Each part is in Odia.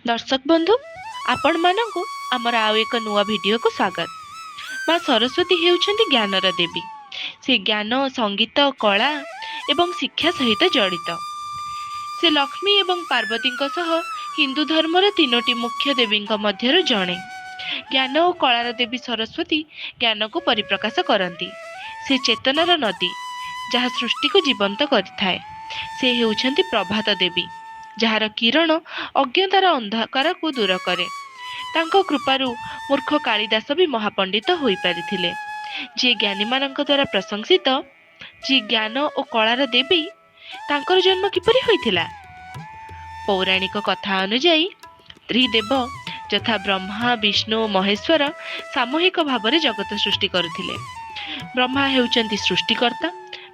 ଦର୍ଶକ ବନ୍ଧୁ, ଆପଣମାନଙ୍କୁ ଆମର ଆଉ ଏକ ନୂଆ ଭିଡ଼ିଓକୁ ସ୍ୱାଗତ। ମା ସରସ୍ୱତୀ ହେଉଛନ୍ତି ଜ୍ଞାନର ଦେବୀ। ସେ ଜ୍ଞାନ, ସଙ୍ଗୀତ, କଳା ଏବଂ ଶିକ୍ଷା ସହିତ ଜଡ଼ିତ। ସେ ଲକ୍ଷ୍ମୀ ଏବଂ ପାର୍ବତୀଙ୍କ ସହ ହିନ୍ଦୁ ଧର୍ମର ତିନୋଟି ମୁଖ୍ୟ ଦେବୀଙ୍କ ମଧ୍ୟରୁ ଜଣେ। ଜ୍ଞାନ ଓ କଳାର ଦେବୀ ସରସ୍ୱତୀ ଜ୍ଞାନକୁ ପରିପ୍ରକାଶ କରନ୍ତି। ସେ ଚେତନାର ନଦୀ, ଯାହା ସୃଷ୍ଟିକୁ ଜୀବନ୍ତ କରିଥାଏ। ସେ ହେଉଛନ୍ତି ପ୍ରଭାତ ଦେବୀ, ଯାହାର କିରଣ ଅଜ୍ଞତାର ଅନ୍ଧକାରକୁ ଦୂର କରେ। ତାଙ୍କ କୃପାରୁ ମୂର୍ଖ କାଳିଦାସ ବି ମହାପଣ୍ଡିତ ହୋଇପାରିଥିଲେ। ଯିଏ ଜ୍ଞାନୀମାନଙ୍କ ଦ୍ୱାରା ପ୍ରଶଂସିତ, ଯିଏ ଜ୍ଞାନ ଓ କଳାର ଦେବୀ, ତାଙ୍କର ଜନ୍ମ କିପରି ହୋଇଥିଲା? ପୌରାଣିକ କଥା ଅନୁଯାୟୀ ତ୍ରିଦେବ ଯଥା ବ୍ରହ୍ମା, ବିଷ୍ଣୁ ଓ ମହେଶ୍ୱର ସାମୂହିକ ଭାବରେ ଜଗତ ସୃଷ୍ଟି କରୁଥିଲେ। ବ୍ରହ୍ମା ହେଉଛନ୍ତି ସୃଷ୍ଟିକର୍ତ୍ତା,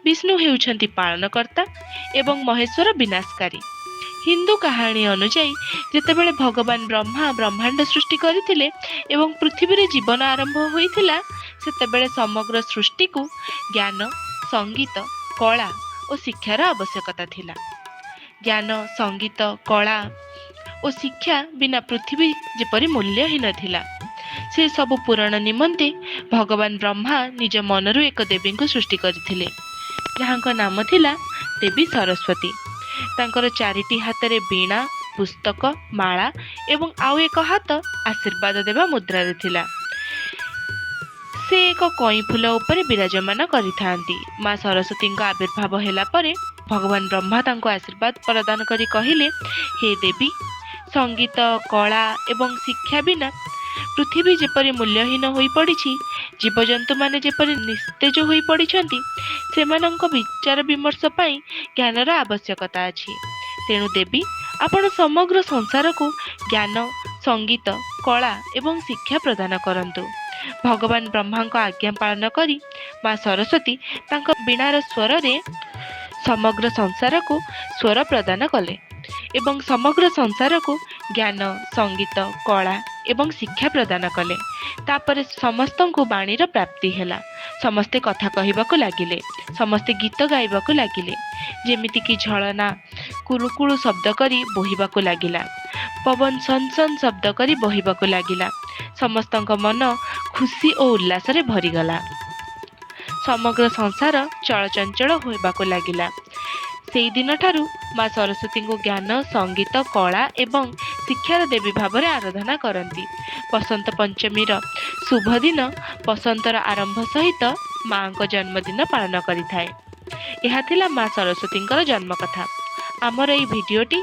ବିଷ୍ଣୁ ହେଉଛନ୍ତି ପାଳନକର୍ତ୍ତା ଏବଂ ମହେଶ୍ୱର ବିନାଶକାରୀ। ହିନ୍ଦୁ କାହାଣୀ ଅନୁଯାୟୀ, ଯେତେବେଳେ ଭଗବାନ ବ୍ରହ୍ମା ବ୍ରହ୍ମାଣ୍ଡ ସୃଷ୍ଟି କରିଥିଲେ ଏବଂ ପୃଥିବୀରେ ଜୀବନ ଆରମ୍ଭ ହୋଇଥିଲା, ସେତେବେଳେ ସମଗ୍ର ସୃଷ୍ଟିକୁ ଜ୍ଞାନ, ସଙ୍ଗୀତ, କଳା ଓ ଶିକ୍ଷାର ଆବଶ୍ୟକତା ଥିଲା। ଜ୍ଞାନ, ସଙ୍ଗୀତ, କଳା ଓ ଶିକ୍ଷା ବିନା ପୃଥିବୀ ଯେପରି ମୂଲ୍ୟହୀନ ଥିଲା। ସେ ସବୁ ପୂରଣ ନିମନ୍ତେ ଭଗବାନ ବ୍ରହ୍ମା ନିଜ ମନରୁ ଏକ ଦେବୀଙ୍କୁ ସୃଷ୍ଟି କରିଥିଲେ, ଯାହାଙ୍କ ନାମ ଥିଲା ଦେବୀ ସରସ୍ୱତୀ। ତାଙ୍କର ଚାରିଟି ହାତରେ ବୀଣା, ପୁସ୍ତକ, ମାଳା ଏବଂ ଆଉ ଏକ ହାତ ଆଶୀର୍ବାଦ ଦେବା ମୁଦ୍ରାରେ ଥିଲା। ସେ ଏକ କଇଁ ଫୁଲ ଉପରେ ବିରାଜମାନ କରିଥାନ୍ତି। ମା ସରସ୍ୱତୀଙ୍କ ଆବିର୍ଭାବ ହେଲା ପରେ ଭଗବାନ ବ୍ରହ୍ମା ତାଙ୍କୁ ଆଶୀର୍ବାଦ ପ୍ରଦାନ କରି କହିଲେ, ହେ ଦେବୀ, ସଙ୍ଗୀତ, କଳା ଏବଂ ଶିକ୍ଷା ବିନା ପୃଥିବୀ ଯେପରି ମୂଲ୍ୟହୀନ ହୋଇପଡ଼ିଛି, ଜୀବଜନ୍ତୁମାନେ ଯେପରି ନିସ୍ତେଜ ହୋଇପଡ଼ିଛନ୍ତି, ସେମାନଙ୍କ ବିଚାର ବିମର୍ଶ ପାଇଁ ଜ୍ଞାନର ଆବଶ୍ୟକତା ଅଛି। ତେଣୁ ଦେବୀ, ଆପଣ ସମଗ୍ର ସଂସାରକୁ ଜ୍ଞାନ, ସଙ୍ଗୀତ, କଳା ଏବଂ ଶିକ୍ଷା ପ୍ରଦାନ କରନ୍ତୁ। ଭଗବାନ ବ୍ରହ୍ମାଙ୍କ ଆଜ୍ଞା ପାଳନ କରି ମା ସରସ୍ୱତୀ ତାଙ୍କ ବୀଣାର ସ୍ୱରରେ ସମଗ୍ର ସଂସାରକୁ ସ୍ୱର ପ୍ରଦାନ କଲେ ଏବଂ ସମଗ୍ର ସଂସାରକୁ ଜ୍ଞାନ, ସଙ୍ଗୀତ, କଳା ଏବଂ ଶିକ୍ଷା ପ୍ରଦାନ କଲେ। ତାପରେ ସମସ୍ତଙ୍କୁ ବାଣୀର ପ୍ରାପ୍ତି ହେଲା। ସମସ୍ତେ କଥା କହିବାକୁ ଲାଗିଲେ, ସମସ୍ତେ ଗୀତ ଗାଇବାକୁ ଲାଗିଲେ। ଯେମିତିକି ଝରଣା କୁଳୁକୁଳୁ ଶବ୍ଦ କରି ବୋହିବାକୁ ଲାଗିଲା, ପବନ ସନ୍ ସନ୍ ଶବ୍ଦ କରି ବହିବାକୁ ଲାଗିଲା। ସମସ୍ତଙ୍କ ମନ ଖୁସି ଓ ଉଲ୍ଲାସରେ ଭରିଗଲା। ସମଗ୍ର ସଂସାର ଚଳଚଞ୍ଚଳ ହେବାକୁ ଲାଗିଲା। ସେଇ ଦିନଠାରୁ ମା ସରସ୍ୱତୀଙ୍କୁ ଜ୍ଞାନ, ସଙ୍ଗୀତ, କଳା ଏବଂ ଶିକ୍ଷାର ଦେବୀ ଭାବରେ ଆରାଧନା କରନ୍ତି। ବସନ୍ତ ପଞ୍ଚମୀର ଶୁଭ ଦିନ ବସନ୍ତର ଆରମ୍ଭ ସହିତ ମାଙ୍କ ଜନ୍ମଦିନ ପାଳନ କରିଥାଏ। ଏହା ଥିଲା ମା ସରସ୍ୱତୀଙ୍କର ଜନ୍ମ କଥା। ଆମର ଏଇ ଭିଡ଼ିଓଟି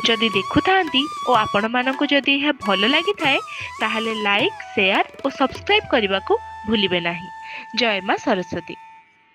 ଯଦି ଦେଖୁଥାନ୍ତି ଓ ଆପଣମାନଙ୍କୁ ଯଦି ଏହା ଭଲ ଲାଗିଥାଏ, ତାହେଲେ ଲାଇକ୍, ସେୟାର ଓ ସବସ୍କ୍ରାଇବ୍ କରିବାକୁ ଭୁଲିବେ ନାହିଁ। ଜୟ ମା ସରସ୍ୱତୀ।